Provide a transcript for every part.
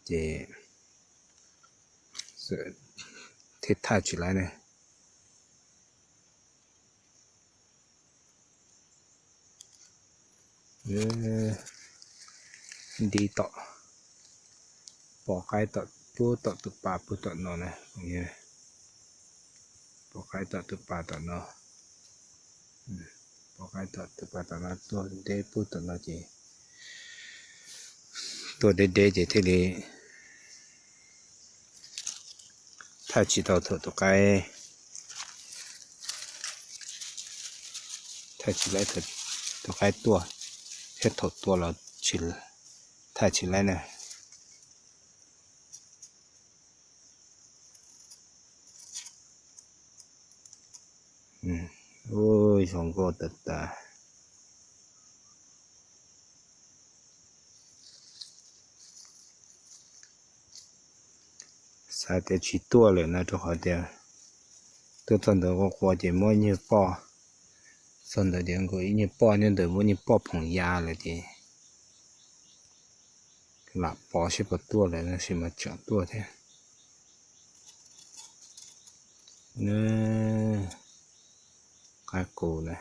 ces thiaj thaj tsis laib ne. Nti tom, pov qaib tom, pub tom tus pas pub tom no na, pov qaib tom tus pas tom no, pov qaib tom tus pas tom no tuaj deb pub tom no ces tuaj deb deb ces thiaj li thaj tsis tau thaum tus qaib, thaj tsis laib thaum tus qaib tuaj, thiab thaum tua los thaj tsis laib na. Ub, zoo nkauj tas tas. Xav tias tsis tuaj lawm no rau qhov tias tuaj txog ntawd quav quav ces muab ib nyuag poj, txog ntawd tias nkaus ib nyuag poj nyob ntawd, muab nyuag poj phoom ya lawm ces lam pov seb puas tuaj lawm tab sis mas tseem tuaj thiab. Qaib qus na.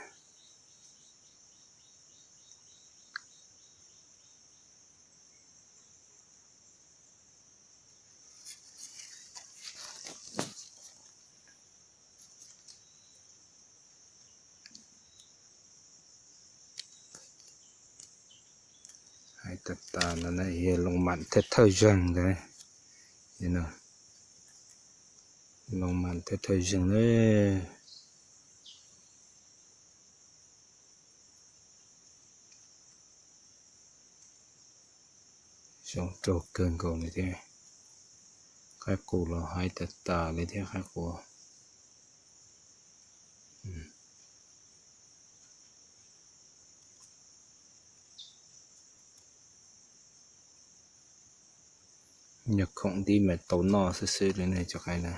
Hais tas tas no yog loo mam thiab thawj zeeg ntawd, loo mam thiab thawj zeeg na. Zoo raug kawg nkaus li thiab. Qaib qus los hais tas tas li thiab, qaib qus. Nyuag khoom ntib mas tau noj xwb xwb li ne cov qaib na.